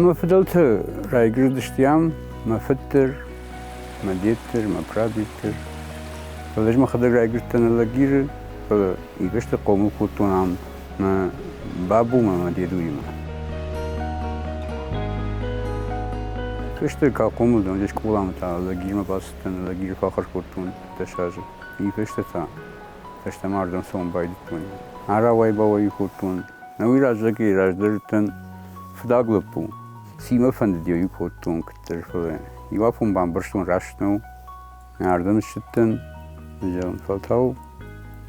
Мӕ фыдӕлтӕ райгуырдысты ам, мӕ фыд дӕр, мӕ дед дӕр, мӕ прадед дӕр. Фӕлӕ ӕз мӕхӕдӕг райгуырдтӕн Алагиры, фӕлӕ ивӕзты хъомыл кодтон ам мӕ бабумӕ мӕ дедуимӕ. Фӕстӕ ка хъомыл дӕн, скъоламӕ та Алагирмӕ бацыдтӕн, Алагиры фӕхур кодтон 10 азы. И фӕстӕ та фӕстӕмӕ ардӕм цӕуын байдыдтон. Арауай-бауай кодтон. Нӕуый раззагӕй раздӕр уыдтӕн фыдаг лӕппу. Ци мӕ фӕндыди, уый кодтон куыддӕр, фӕлӕ иу афон бамбӕрстон, раст нӕу. Ардӕм ссыдтӕн, зӕгъын, фӕлтау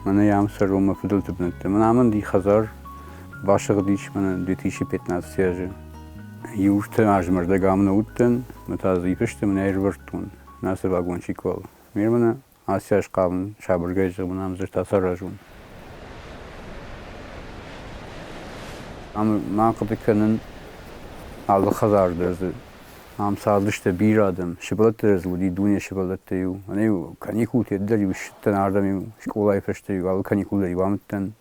мӕнӕ ам цӕрон мӕ фыдӕлты бынӕтты. Мӕн амынди хӕдзар басыгъдис мӕнӕ 2015 азы. Иу ӕртӕ азмӕ рдӕг ам нӕ уыдтӕн, мӕ та дзы ифысты мӕнӕ ӕрывӕрдтон ацы вагончик уал. Ме мӕнӕ ацы аз хъавын сабыргай зӕгъын ам дзырд ацаразон. Ам ма хъуыды кӕнын алы хӕдзар дӕр дзы ам цардысты бирӕ адӕм, сывӕллӕттӕ дӕр дзы уыди, дуне сывӕллӕттӕ-иу. Мӕнӕ-иу каникултӕ дӕр-иу ссыдтӕн ардӕм-иу скъолайы фӕстӕ-иу алы каникул дӕр-иу амыдтӕн.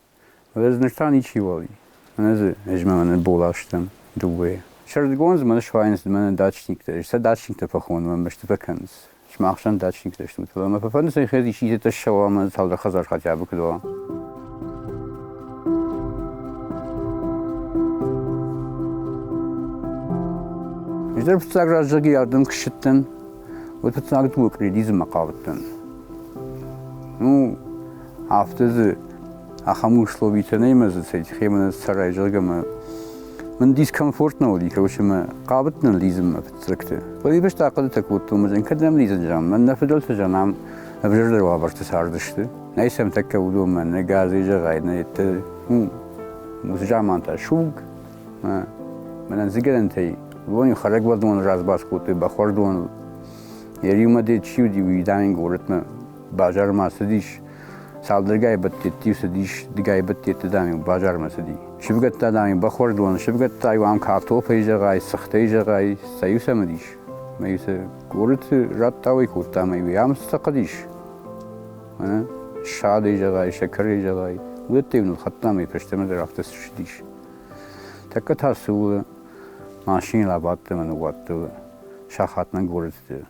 Фӕлӕ дзы ныр та ничиуал и. Мӕнӕ дзы ӕз мӕ мӕнӕ Бола стӕм дыууӕйӕ. Сӕрдыгон дзы мӕнӕ суайынц мӕнӕ дачниктӕ. Сӕ дачниктӕ фӕхонын мӕ мӕсты фӕкӕнынц. Сымах сӕм дачниктӕ стут, фӕлӕ мӕ фӕфӕнды сӕ хӕдз исчи ссӕуа ӕмӕ цалдӕр хӕдзар хотя бы куыд уа. Ӕз дӕр фыццаг раззаги ардӕм куы ссыдтӕн, уӕд фыццаг дыууӕ кредитмӕ хъавыдтӕн. Ну, афтӕ дзы ахӕм условитӕ нӕй мӕ дзы цӕй тыххӕй мӕ цӕрай, зӕгъгӕ мӕ мын дискомфорт нӕ уыди, короче, мӕ хъавыдтӕн лидзынмӕ фыццӕгты. Фӕлӕ бӕстӕ ахъуыдытӕ кодтон, мӕ кӕдӕм лидзын, зӕгъӕм, мӕн нӕ фыдӕлтӕ, зӕгъӕм, ам ӕвзӕрдӕр уавӕрты цардысты. Нӕй сӕм тӕккӕ уыдонмӕ нӕ газӕй зӕгъай, нӕ йедтӕ, ну, уыцы заман та суг, мӕнӕн дзыгӕнӕнтӕй уыдон хӕрӕгвӕдон разбас кодтой бӕхуӕрдоныл. Йӕ риумӕ дӕр чи уыди, уый дам горӕтмӕ базармӕ цыдис. Цалдӕргай бӕттеттиу цыдис, дыгай бӕттетты дам-иу базармӕ цыди. Сывгӕдтӕ дам-иу бӕхуӕрдон, сывгӕдтӕ-иу ам картофӕй зӕгъай, цыхтӕй зӕгъай, сӕ-иу сӕм уыдис. Мӕ-иу сӕ горӕты радтауӕй кодта, ӕмӕ-иу ам цы хъуыдис, ссадӕй зӕгъай, сӕкӕрӕй зӕгъай, уыдӕттӕ-иу нылхӕдта ӕмӕ фӕстӕмӕ дӕр афтӕ ссыдис. Тӕккӕ та цы у, машинӕйыл абадт ӕмӕ ныууадтыл сахатмӕ горӕтты.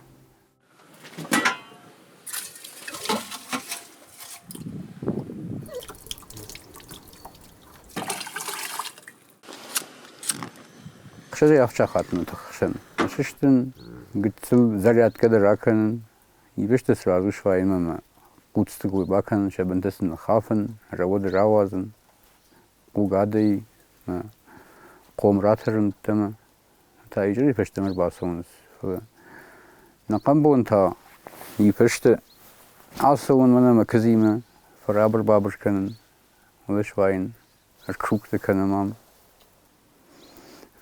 Хсӕзӕй авд сахатмӕ тыхсӕн. Сыстын, гыццыл зарядкӕ дӕр акӕнын, ивӕзтӕ сразу свӕййын ӕмӕ хъуццыты кой бакӕнын, сӕ бынтӕ сын ныххафын, рӕуӕд рауадзын, хъугадӕй хъом ратӕрын ӕддӕмӕ. Та изӕрӕй фӕстӕмӕ ӕрбацӕуынц. Фӕлӕ нӕхъӕн бон та иу фӕстӕ ацӕуын мӕнӕ мӕ куыдзимӕ, фӕрабыр-бабыр кӕнын, уӕлӕ свӕййын, ӕркругтӕ кӕнӕм ам.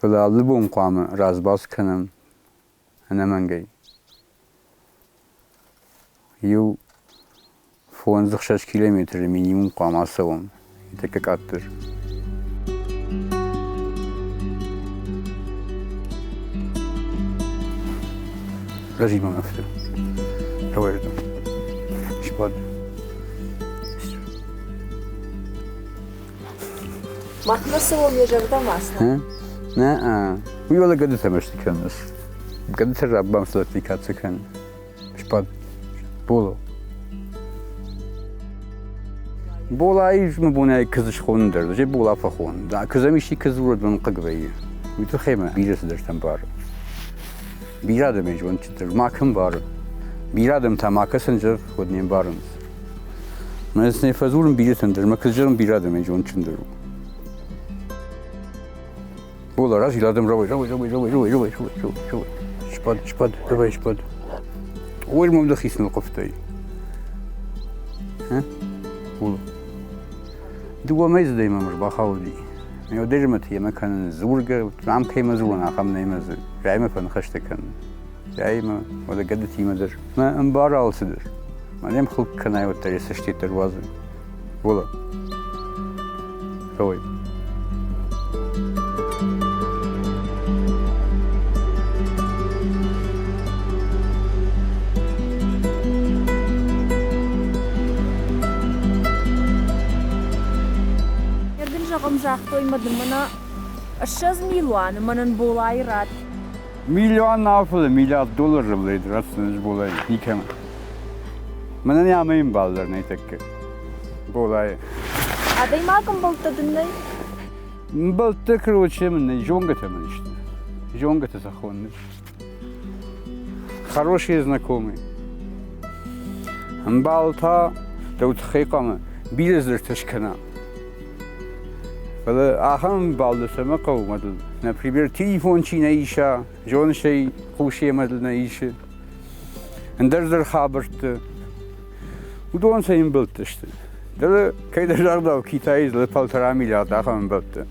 Фӕлӕ алы бон хъуамӕ разбалц кӕнӕм ӕнӕмӕнгӕй. Иу 5-6 километры минимум хъуамӕ ацӕуӕм, тӕккӕ къаддӕр. Разимӕ афтӕ. Рауайрдӕм. Сбад. Махмӕ цӕуӕм йӕ зӕрдӕмӕ ацӕуӕм. Нӕ, уый уӕлӕ гӕдытӕ мӕсты кӕнынц. Гӕдытӕ рабамсылатикаци кӕны. Сбад. Боло. Болайы мӕ бонӕй куыдз схонын дӕр, же Бола фӕхонын. Да, куыдз ӕм исчи куыдз дзурӕд, мӕн хъыг вӕййы. Уый тыххӕй мӕ бирӕ цыдӕртӕ ӕмбары. Бирӕ адӕмӕй зондджындӕр ма кӕм бары. Бирӕ адӕм та ма кӕсын зӕгъ, уӕд не мбарынц. Мӕ нӕ фӕдзурын бирӕтӕн дӕр, мӕ куыдз зӕгъын бирӕ адӕмӕй зондджындӕр у. Бола, разил адӕм рауай, рауай, рауай, рауай, рауай, рауай, рауай, рауай, рауай. Сбад, сбад, давай, сбад. Ой, мӕм дӕхицӕн нылхъывтай. Бола. Дыууӕ мӕйдзыдӕй мӕм ӕрбахауди. Мӕ удӕрмӕты йемӕ кӕнын дзургӕ, ам кӕимӕ дзурын, ахӕм нӕй дзы. Рӕймӕ фӕныхӕстӕ кӕнын. Рӕймӕ, уӕдӕ гӕдытимӕ дӕр. Мӕ ӕмбары алцыдӕр. Мӕ нӕм хыл кӕнай, уӕддӕр йӕ цӕстытӕ руадзы. Бола. Давай. Дын зӕгъӕм, загътой мӕ дын мӕнӕ. 20 милуаны мӕнӕн Болайы ратт. Миллион нал, фӕлӕ миллиард доллары блейд ратдзӕнис Болайы никӕмӕн. Мӕнӕн йӕ амӕй ӕмбал дӕр нӕй тӕккӕ. Болайы. Адӕймаг ӕмбӕлттӕ дын нӕй? Мбӕлттӕ, короче, мын нӕй, зонгӕтӕ мын сты. Зонгӕтӕ сӕ хонынц. Хорошие знакомые. Ӕмбал та дӕу тыххӕй хъуамӕ бирӕ дзырдтӕ скӕна. Фӕлӕ ахӕм ӕмбал дӕ цӕмӕ хъӕуы мадыл? Например, телефон чи нӕ иса, зоныс ӕй, хъус йемӕ нӕ исы. Ӕндӕр дӕр хабӕртты. Уыдон сӕ ӕмбӕлттӕ сты. Дӕлӕ кӕйдӕр загъдау Китайы дӕлӕ полтора миллиард ахӕм ӕмбӕлттӕ.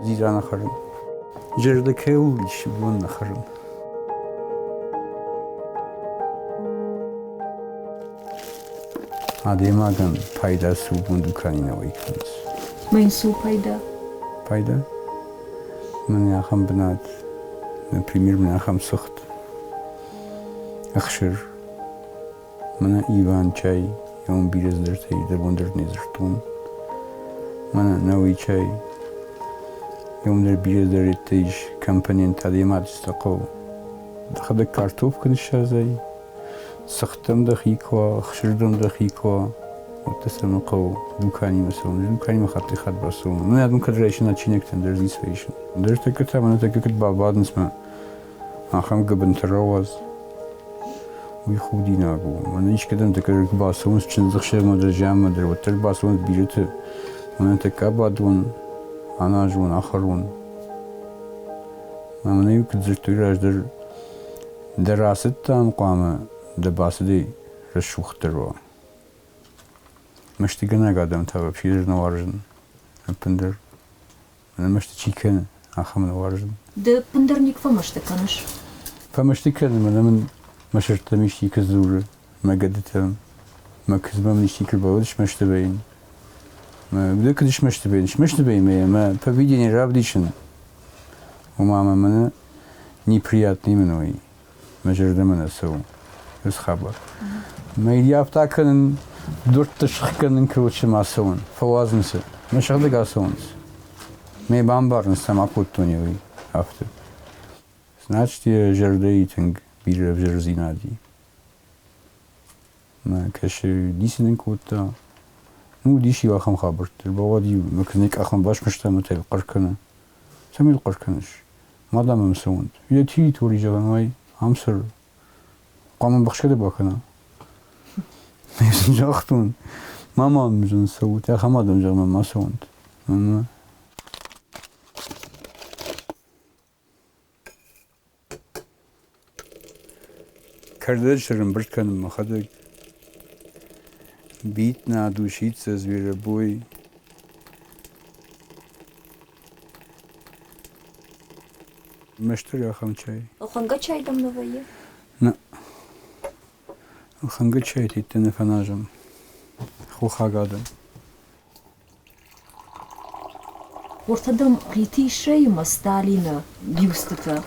Дзидза нӕ хӕрын. Зӕрдӕ кӕуыл ис, уыдон нӕ хӕрын. Адӕймагӕн пайда цы у, уыдон дукани нӕ уӕй кӕнынц. Мӕн цы у пайда? Пайда? Мӕнӕ ахӕм бынат, например, мӕнӕ ахӕм цыхт, ӕхсыр, мӕнӕ Иван-чай, йӕ бирӕ цыдӕртӕ дӕр дӕр не дзырдтон. Мӕнӕ нӕуи чай, йӕм дӕр бирӕ цыдӕридтӕ ис, компонент адӕймаджы цы хъӕуы. Дӕхӕдӕг картоф куы ныссадзай, Цыхтӕм дӕхи куы уа, ӕхсырдӕм дӕхи куы уа, уӕдта цӕмӕ хъӕуы дуканимӕ цӕуын. Дуканимӕ хаттӕй-хатт бацӕуын. Мӕнӕ адӕм кӕд райсын адджинӕгтӕн дӕр ницы райсын. Дӕр тӕккӕ та мӕнӕ тӕккӕ куыд бабадынц мӕ ахӕм гӕбынтӕ рауадз. Уый худинаг у. Мӕнӕ искӕдӕм тӕккӕ куы бацӕуынц чындзӕхсӕвмӕ дӕр, зианмӕ дӕр, уӕддӕр бацӕуынц бирӕты. Мӕнӕ тӕккӕ абадон, аназон, ахӕрон. Мӕнӕ-иу куыд дзырдтой раздӕр, Дӕ рацыдтӕн хъуамӕ дӕ бацыдӕй рӕсугъддӕр уа. Мӕстыгӕнаг адӕм та вообще нӕ уарзын ӕппындӕр. Мӕнӕ мӕсты чи кӕны, ахӕм нӕ уарзын. Ды ӕппындӕр никуы фӕмӕсты кӕныс? Фӕмӕсты кӕнын, мӕнӕ мын мӕ сырдтӕм исчи куы дзуры, мӕ гӕдытӕм, мӕ куыдзмӕ мын исчи куы рбауад, смӕсты вӕййын. Мӕ уды куыд смӕсты вӕййын, смӕсты вӕййын мӕ мӕ поведение равдисын. Ома мӕ мӕнӕ неприятный мын уый мӕ зӕрдӕмӕ нӕ цӕуы уыцы хабар. Мӕ афтӕ кӕнын, дуртты сыхгӕнын, короче, ма цӕуын, фӕуадзын сӕ. Мӕ сыгъдӕг ацӕуынц. Мӕ бамбарынц, цӕмӕ кодтон уый афтӕ. Значит, йӕ зӕрдӕйы тынг бирӕ ӕвзӕрдзинад и. Мӕ кӕсы, дисы нын кодта. Ну, уыдис-иу ахӕм хабӕрттӕ. Бауад-иу, мӕ куыдзы къахмӕ басмыста ӕмӕ та йыл хъӕр кӕны. Цӕмӕй йыл хъӕр кӕныс? Ма дам ӕм цӕуӕнт. Йӕ территори зӕгъӕн уай, ам цӕры. Хъуамӕ быхсгӕ дӕр бакӕна. Ӕз ын загътон, ма мӕм зын цӕут, ахӕм адӕм зӕгъ ма цӕуӕнт. Мӕнмӕ. Кӕрдӕджы ӕрӕмбырд кӕнын мӕхӕдӕг. Битна, душица, зверобой. Мӕстыр ахӕм чай. Ӕлхӕнгӕ чай дӕм нӕ вӕййы? Нӕ. Ӕлхӕнгӕ чай тедты нӕ фӕназӕм. Хохаг адӕм. Уӕртӕ дӕм Плиты Иссӕимӕ Сталины бюстытӕ.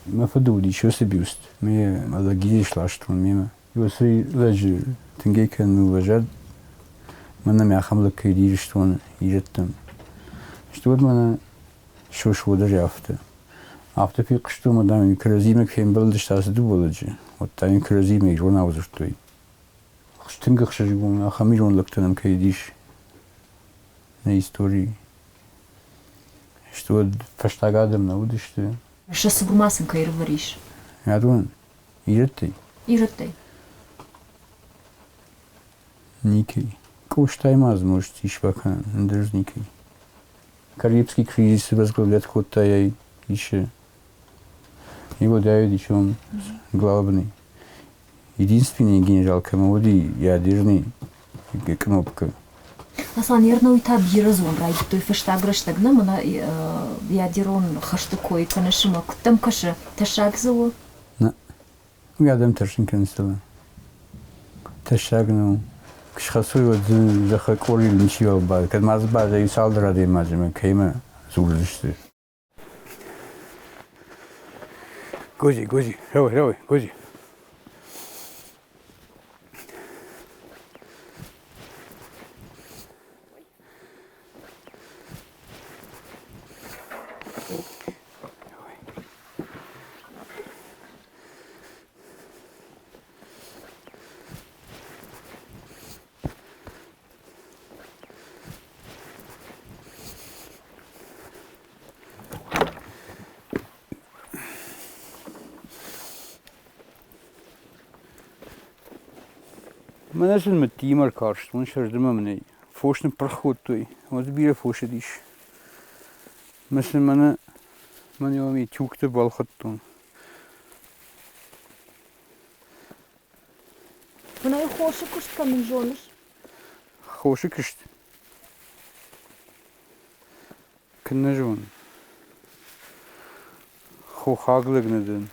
Мӕ фыды уыдис уыцы бюст. Ме лӕгиз сластон мемӕ. Уыцы лӕджы тынгӕй кӕнын лӕзӕрд. Мӕнӕ мӕ ахӕм лӕг кӕй Ирыстоны ирӕттӕм. Сты уӕд мӕнӕ сосводы афтӕ. Афтӕ фехъуыстон, ӕмӕ дам кӕрӕдзимӕ куы фембӕлдысты ацы дыууӕ лӕджы, уӕд та йын кӕрӕдзимӕ иронау дзырдтой. Тынг ӕхсызгон ахӕм ирон лӕгтӕ нӕм кӕй уыдис нӕ историйы. Сты уӕд фӕстаг адӕм нӕ уыдысты. Сӕ цурмӕ сын кӕй ӕрывӕрис? Адон ирӕттӕй? Ирӕттӕй. Никӕй. Къостай ма дзы может ис бакӕнӕн, ӕндӕр дзы никӕй. Карибский кризисы возглавлять кодта я еще. Его дают еще он главный. Единственный генерал кӕмӕ уыди ядерный кнопка. Аслан, ернауи та бирӕ зон райдыдтой фӕстаг рӕстӕг нӕ мӕнӕ ядерон хӕсты кой кӕныс ӕмӕ куыд дӕм кӕсы, тӕссаг дзы у? Нӕ. Уый адӕм тӕрсын кӕнынц дӕлӕ. Тӕссаг нӕу. Куы схӕцой, уӕд дзы зӕххы къорийыл ничиуал бады. Кӕд ма дзы баззайы цалдӕр адӕймаджы ӕмӕ кӕимӕ дзурдзысты. Гози, Гози, рауай, рауай, Гози. Мӕнӕ сын мыдтимӕ ӕркарстон сӕрдымӕ мын фос ныппырх кодтой, уӕд бирӕ фос уыдис. Мӕ сын мӕнӕ мӕнӕ уым тюкты балхӕдтон. Мӕнӕ хосы куыст кӕнын зоныс? Хосы куыст? Куыннӕ зонын. Хохаг лӕг нӕ дӕн.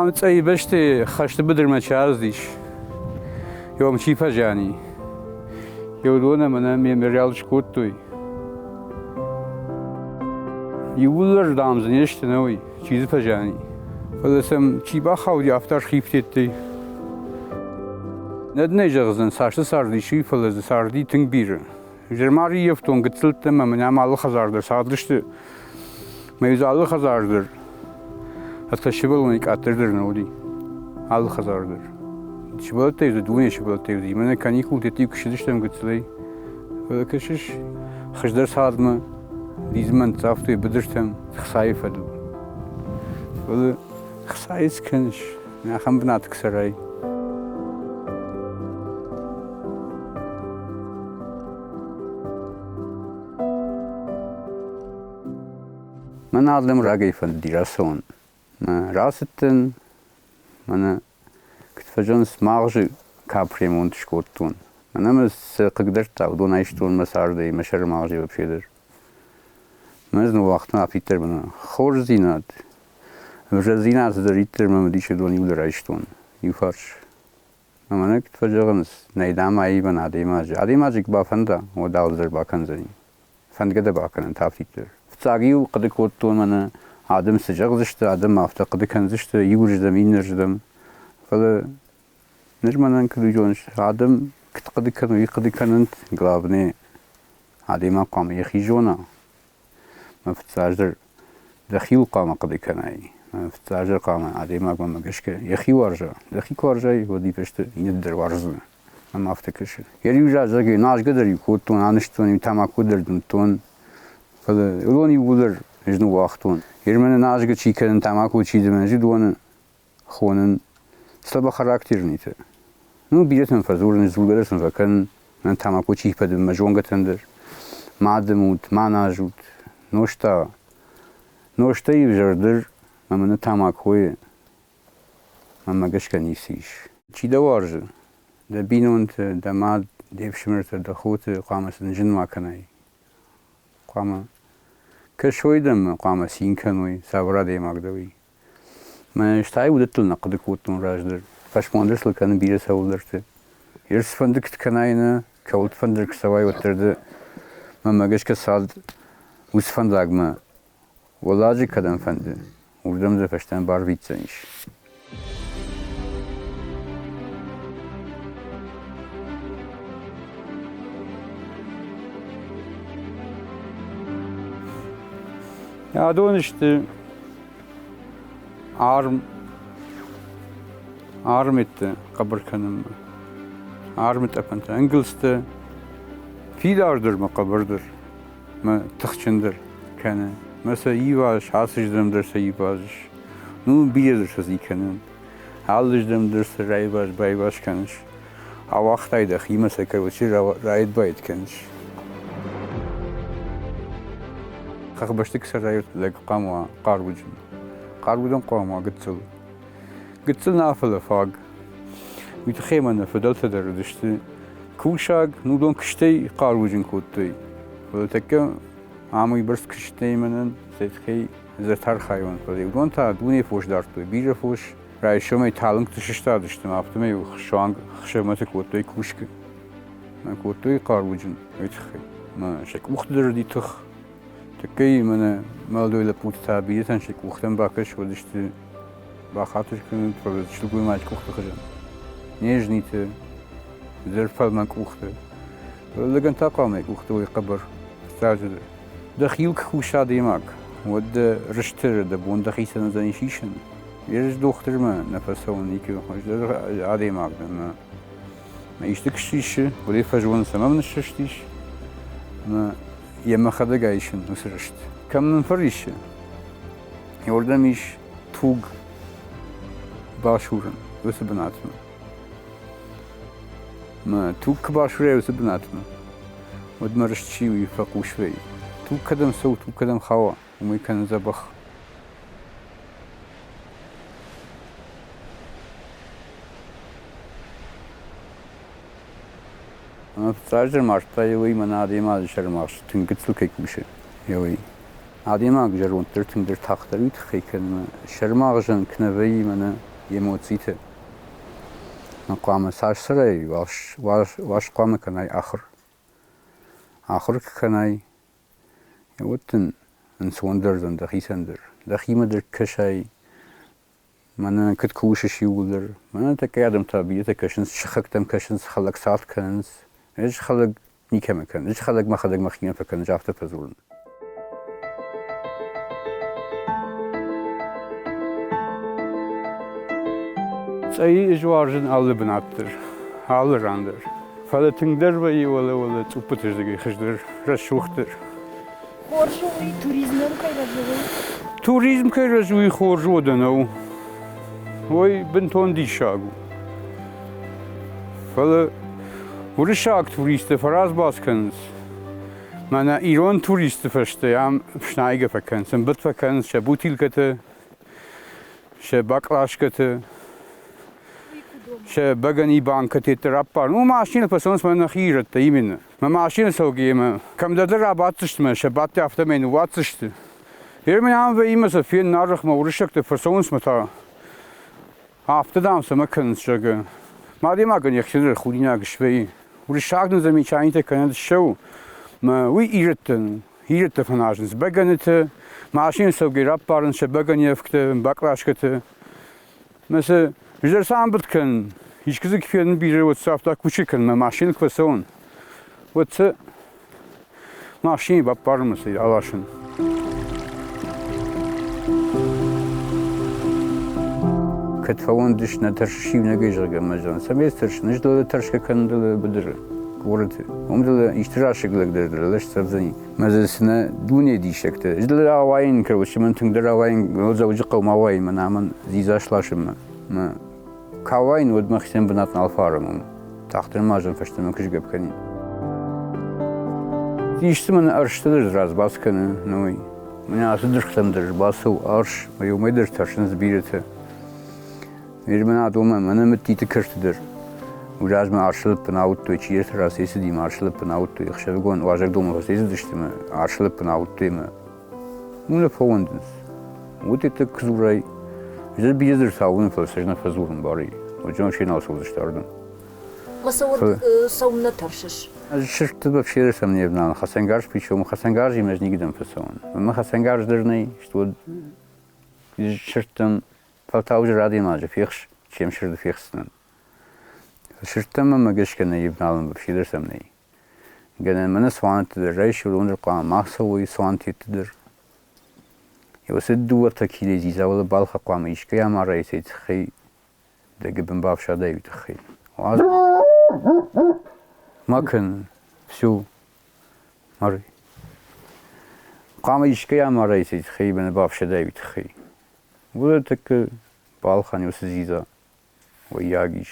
Ам Цъӕйы бӕсты хӕсты быдырмӕ чи ацыдис, йом чи фӕзиани, уыдон ӕмӕ нӕ мемориал скодтой. Иууылдӕр, дам, дзы не сты, нӕ уый, чи дзы фӕзиани. Фӕлӕ сӕм чи бахауди, афтӕ схифтедтой. Нӕ дын ӕй зӕгъдзӕн, цас дзы цардис, уый, фӕлӕ дзы царди тынг бирӕ. Зӕрмар ӕййӕфтон гыццылтӕ ӕмӕ мын ам алы хӕдзар дӕр цардысты. Мӕ дзы алы хӕдзар дӕр ӕртӕ сывӕллонӕй къаддӕр дӕр нӕ уыди. Алы хӕдзар дӕр. Сывӕллӕттӕй дзы дуне сывӕллӕттӕй уыди. Мӕнӕ каникулты куы ссыдыстӕм гыццылӕй, фӕлӕ кӕсыс, хуыздӕр цардмӕ лидзынмӕ ныццавтой быдыртӕм хцайы фӕдыл. Фӕлӕ хцайы цы кӕныс, ахӕм бынаты куы цӕрай. Мӕн ардӕм рагӕй фӕндыди рацӕуын. Рацыдтӕн, мӕнӕ куыд фӕзӕгъынц, магъзы капремонт скодтон. Мӕнӕ мӕ цы хъыгдӕрдта, уыдон айстон мӕ цардӕй, мӕ сӕры магъзӕй вообще дӕр. Мӕ ӕз ныууагътон афтиддӕр мӕнӕ хорздзинад, ӕвзӕрдзинад цыдӕриддӕр мӕм уыдис, уыдон иуылдӕр айстон иуфарс. Ӕмӕ нӕ куыд фӕзӕгъынц, нӕй, дам, аивӕн адӕймаджы. Адӕймаджы куы бафӕнда, уӕд алыдӕр бакӕндзӕни. Фӕндгӕ дӕ бакӕнӕнт афтиддӕр. Фыццаг-иу хъуыды кодтон мӕнӕ адӕм цы зӕгъдзысты, адӕм афтӕ хъуыды кӕндзысты иуырдӕм, иннӕрдӕм. Фӕлӕ ныр мӕнӕн куыд уый зоныс, адӕм куыд хъуыды кӕной, уый хъуыды кӕнӕнт, главное, адӕймаг хъуамӕ йӕхи зона. Мӕ фыццаджыдӕр дӕхиуыл хъуамӕ хъуыды кӕнай. Мӕ фыццаджыдӕр хъуамӕ адӕймагмӕ гӕсгӕ йӕхи уарза. Дӕхи куы уарзай, уӕд уый фӕстӕ иннӕты дӕр уарздзынӕ. Ӕмӕ афтӕ кӕсы. Йӕ риу зӕгъгӕ, назгӕ дӕр-иу кодтон, анызтон-иу, тамако дӕр дымдтон. Фӕлӕ уыдон иууылдӕр ӕз ныууагътон. Ермӕны назгӕ чи кӕны, тамако чи дымы, ӕз уыдоны хонын слабохарактерныйтӕ. Ну, бирӕтӕн фӕдзурын, дзургӕ дӕр сын фӕкӕнын, мӕн тамако чи фӕдымы, мӕ зонгӕтӕн дӕр. Ма дымут, ма назут, нозта. Нозтӕй ӕвзӕрдӕр ӕмӕ нӕ тамакойы мӕнмӕ гӕсгӕ ницы ис. Чи дӕ уарзы, дӕ бинонты, дӕ мад, де фсымӕртӕ, дӕ хоты хъуамӕ сын зын ма кӕнай. Хъуамӕ кӕсой дӕм, хъуамӕ цин кӕной, цавӕр адӕймаг дӕ, уый. Мӕ стӕй уыдӕттыл нӕ хъуыды кодтон раздӕр. Фӕсмон дӕр сыл кӕнын бирӕ цӕуылдӕрты. Ир цыфӕнды куыд кӕнай нӕ, кӕуылты фӕнды куы цӕуай, уӕддӕр ды мӕнмӕ гӕсгӕ цард уыцы фӕндагмӕ Уӕлладжы кӕдӕм фӕнды, уырдӕм дӕ фӕстӕмӕ барвитдзӕнис. Адон сты арм, армитты хъӕбӕр кӕнынмӕ, армы тъӕпӕнтӕ, ӕнгуылдзтӕ фидардӕр мӕ хъӕбӕрдӕр. Мӕ тыхджындӕр кӕны. Мӕ сӕ ивазыс, ацыздӕм дӕр сӕ ивазыс. Ну, бирӕ дӕр сӕ кӕнын. Алыздӕм дӕр сӕ райваз-байваз кӕныс. Ауагътай дӕхимӕ сӕ короче райд-байд кӕныс. Хӕхбӕсты куы сӕрайут, лӕг хъуамӕ уа хъаруджын. Хъаруджын хъуамӕ уа гыццыл. Гыццыл нӕ, фӕлӕ фаг. Уый тыххӕй мӕ нӕ фыдӕлтӕ дӕр уыдысты кусӕг, нудон куыстӕй хъаруджын кодтой. Фӕлӕ тӕккӕ ам уыйбӕрц куыстӕй мӕнӕн сӕ тыххӕй зӕртархайон. Фӕлӕ уыдон та дуне фос дардтой, бирӕ фос. Райсомӕй талынгты сыстадысты, афтӕмӕй суанг хсӕвмӕты кодтой кусгӕ. Кодтой хъаруджын уый тыххӕй. Мӕ сӕ къухты дӕр уыди тых. Тӕккӕ мӕнӕ молодой лӕппутӕ та бирӕтӕн сӕ къухтӕм бакӕс уыдысты бахатыр кӕнын, фӕлӕ сылгоймаджы къухты хуызӕн. Не зниты, дӕр фӕлмӕн къухты. Лӕгӕн та хъуамӕ къухты уой хъӕбӕр, фыццаджыдӕр. Дӕхиуыл куы куса адӕймаг, уӕд дӕ рысты дӕ бон дӕхицӕн уыдзӕни сисын. Ӕз дохтырмӕ нӕ фӕцӕуын никуы, хуыздӕр адӕймаг дӕн мӕ исты куы сисы, уӕд ӕй фӕзоны, цӕмӕн ныссӕстис, ӕмӕ йӕ мӕхӕдӕг айсын уыцы рыст. Кӕм мын фӕриссы, уырдӕм ис туг басурын уыцы бынатмӕ. Мӕ туг куы басурай уыцы бынатмӕ, уӕд мӕ рыст чи уый фӕхъус вӕййы. Туг кӕдӕм цӕуы, туг кӕдӕм хауа, уымӕй кӕны дзӕбӕх. Фыццаджыдӕр мардта уый мӕнӕ адӕймаджы сӕрмагъз тынг гыццыл кӕй кусы, уый. Адӕймаг зӕронддӕр тынгдӕр тагъддӕр уый тыххӕй кӕны, сӕрмагъзӕн куы нӕ вӕййы мӕнӕ эмоцитӕ. Хъуамӕ цас цӕрай, уас хъуамӕ кӕнай ахуыр. Ахуыр куы кӕнай, уӕд дын ӕнцондӕр уыдзӕн дӕхицӕн дӕр. Дӕхимӕ дӕр кӕсай, мӕнӕ куыд кусыс иууылдӕр. Мӕнӕ тӕккӕ адӕм та бирӕтӕ кӕсынц, сыхӕгтӕм кӕсынц, хӕлӕг цард кӕнынц. Ӕз хӕлӕг никӕмӕ кӕнын. Ӕз хӕлӕг мӕхӕдӕг мӕхимӕ фӕкӕнын, афтӕ фӕдзурын. Цъӕйы ӕз уарзын алы бынат дӕр, алы ран дӕр. Фӕлӕ тынгдӕр вӕййы уӕлӕ-уӕлӕ цъуппыты рдыгӕй хуыздӕр, рӕсугъддӕр. Хорз у уый, туризмӕн кӕй рӕзы, уый? Туризм кӕй рӕзы, уый хорз уӕдӕ нӕу. Уый бынтон диссаг у. Фӕлӕ уырыссаг туристтӕ фӕразбац кӕнынц. Мӕнӕ ирон туристты фӕстӕ ам фснайгӕ фӕкӕнынц, ӕмбырд фӕкӕнынц сӕ бутилкӕтӕ, сӕ баклажкӕтӕ, сӕ бӕгӕни банкӕтӕ раппарын. Ну, машинӕ фӕцӕуынц мӕ нӕхи ирӕттӕ именно. Мӕ машинӕ цӕугӕ ӕмӕ кӕмдӕр рабаддзысты мӕ сӕ бадты афтӕмӕй ныууадздзысты. Ӕмӕ ам вӕййы сӕ фен нарӕхмӕ уырыссӕгтӕ фӕцӕуынц мӕ та афтӕ дам цӕмӕ кӕнынц, зӕгъгӕ. Мӕ адӕймагӕн йӕхи дӕр худинаг свӕййы. Уырыссаг нын замечанитӕ кӕнӕд ссӕуы, мӕ уый ирӕттӕн у. Ирӕттӕ фӕназынц бӕгӕныты, машинӕ цӕугӕ раппарынц сӕ бӕгӕныйӕвгтӕ, баклажкӕты. Мӕ сӕ ӕз сӕ ӕмбырд кӕнын. Искуы дзы куы фенын бирӕ, уӕд сӕ афтӕ кусы кӕнын, мӕ машинӕ куы фӕцӕуын, уӕд сӕ машинӕйы баппарын мӕ сӕ аласын. Кӕд фӕуӕндыс, нӕ тӕрсыс иунӕгӕй, зӕгъгӕ, мӕ зӕгъын, цӕмӕй тӕрсын, ӕз дӕлӕ тӕрсгӕ кӕнын дӕлӕ быдыры, горӕты. Уым дӕлӕ исты расыг лӕг дӕр дӕлӕ сцӕвдзӕни. Мӕ дзы цынӕ дуне диссӕгтӕ. Ӕз дӕлӕ ауайын, короче, мӕн тынгдӕр ауайын, Дзӕуджыхъӕумӕ ауайын, мӕнӕ мӕн дзидза сласынмӕ. Мӕ куы ауайын, уӕд мӕхицӕн бынат нал фӕарын уым. Тагъддӕр ма зын фӕстӕмӕ куы сгӕпп кӕнин. Исты мын ӕрсты дӕр разбац кӕны, ну уый. Мӕнӕ ацы дыргътӕм дӕр бацӕуы арс, мӕ уымӕй дӕр тӕрсынц бирӕтӕ. Ныр мӕнӕ адонмӕ мӕнӕ мыдтиты кӕрты дӕр. Уый размӕ арсы лӕппын ауыдтой, чидӕртӕ рацӕйцыди мӕ арсы лӕппын ауыдтой. Ӕхсӕвыгон уазӕгдонмӕ фӕцӕйцыдысты мӕ арсы лӕппын ауыдтой мӕ ну нӕ фӕуӕндынц. Уыд ӕцӕг куы дзурай, ӕз бирӕ дзырдтӕ уынын, фӕлӕ сӕ нӕ фӕдзурын барӕй. Уӕд се нал цӕудзысты ардӕм. Мӕ цӕуӕд цӕуыннӕ тӕрсыс? Ӕз сырдты бафсерысӕм не вналын, хӕцӕнгарз причем хӕцӕнгарзимӕ ӕз никуыдӕм фӕцӕуын. Мӕ хӕцӕнгарз дӕр нӕй, стуӕд сырдтӕм фӕлтау зыр адӕймаджы фехс, чем сырды фехсдзынӕн. Сырдтӕм мӕ гӕсгӕ нӕ ӕвналын бафсерысӕм нӕй. Гӕнӕн мӕнӕ цуанӕтты дӕр райс, уыдон дӕр хъуамӕ ма цӕуой цуантетты дӕр. Уыцы дыууӕ-ӕртӕ килойы дзидза уӕлӕ балхӕ хъуамӕ искӕй амарай, цӕй тыххӕй дӕ гуыбын бафсадай, уый тыххӕй. Уадз. Ма кӕн, все, мар. Хъуамӕ искӕй амарай, цӕй тыххӕй мӕ бафсадай, уый тыххӕй. Уыдон тӕккӕ балхӕн уыцы дзидза. Уыййаг ис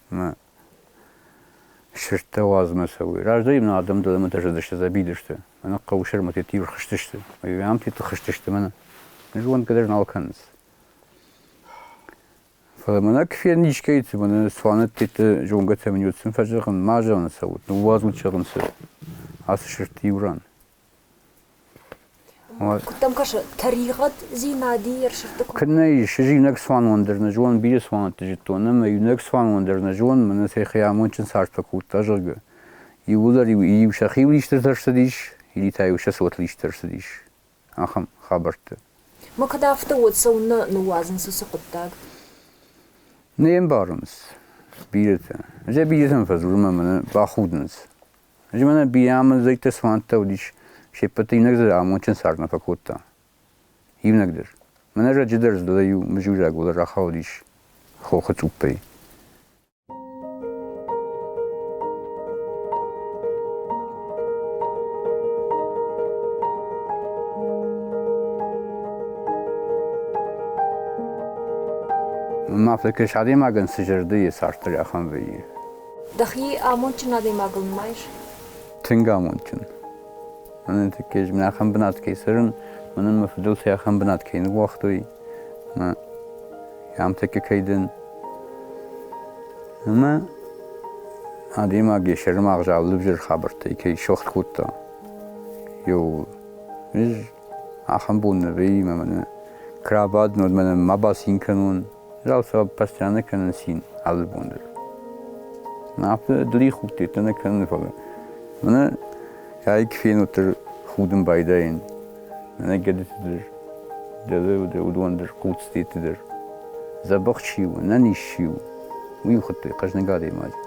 мӕ сырдтӕ уадзмӕ цӕуой. Раздӕр нӕ адӕм дӕлӕмӕ зыдысты, дзӕбидырты. Мӕнӕ хъӕуы сӕрмӕ тетир хызтысты. Ам теты хызтысты мӕнӕ. Зонгӕ дӕр нал кӕнынц. Фӕлӕ мӕнӕ куы фенын искӕйты, мӕнӕ цуанӕттӕ зонгӕтӕ мын уыд, сын фӕзӕгъын, ма зӕгъын цӕут, ныууадзут зӕгъын цы. Ацы сырдты иу ран. Куыд дӕм кӕсы, тӕригъӕддзинад и ӕрсырдты куы? Куыннӕ ис, ӕз иунӕг цуанон дӕр нӕ зонын, бирӕ цуанӕтты зыдтон ӕмӕ иунӕг цуанон дӕр нӕ зонын, мӕнӕ сӕхи амондджын цард фӕкодта, зӕгъгӕ. Иууылдӕр-иу сӕхиуыл исты ӕрцыдис, или та-иу сӕ цотыл исты ӕрцыдис. Ахӕм хабӕртты. Мӕ кӕд афтӕ уӕд цӕуылнӕ ныууадзынц уыцы хъуыддаг? Не мбарынц бирӕтӕ. Ӕз бирӕтӕм фӕдзурын ӕмӕ мӕнӕ бахудынц. Ӕз мӕнӕ бирӕ амындзӕгтӕ цуанттӕ уыдис, се ппӕт иунӕг дзы амондджын цард нӕ фӕкодта. Иунӕг дӕр. Мӕнӕ раджы дӕр дзы иу мызураг уӕлӕ рахаудис хохы цъуппӕй. Ма фӕкӕс адӕймагӕн цы зӕрдӕ йӕ цард дӕр ахӕм вӕййы. Дӕхи амондджын адӕймагыл нымайыс? Тынг амондджын. Мӕнӕн тӕккӕ ӕз мын ахӕм бынат кӕй цӕрын, мӕнӕн мӕ фыдӕлтӕ ахӕм бынат кӕй ныууагътой, мӕ ам тӕккӕ кӕй дӕн. Ӕмӕ адӕймаг йӕ сӕрымагъз алы ӕвзӕр хабӕрттӕй кӕй сыгъд кодта, еу ӕз ахӕм бон нӕ вӕййы ӕмӕ мӕнӕ куы рабадын, уӕд мӕнӕ ма бацин кӕнон, Алцӕуӕг постоянно кӕнын цин алы бон дӕр. Афтӕ дыли худтытӕ нӕ кӕнын, фӕлӕ мӕнӕ айк фенуыддӕр худын байдайын. Мӕнӕ гӕдыты дӕр, дӕлӕ уыдон дӕр, хъуцтыты дӕр. Дзӕбӕх чи у, ӕнӕниз чи у, уый хуыдтой хъӕзныг адӕймаджы.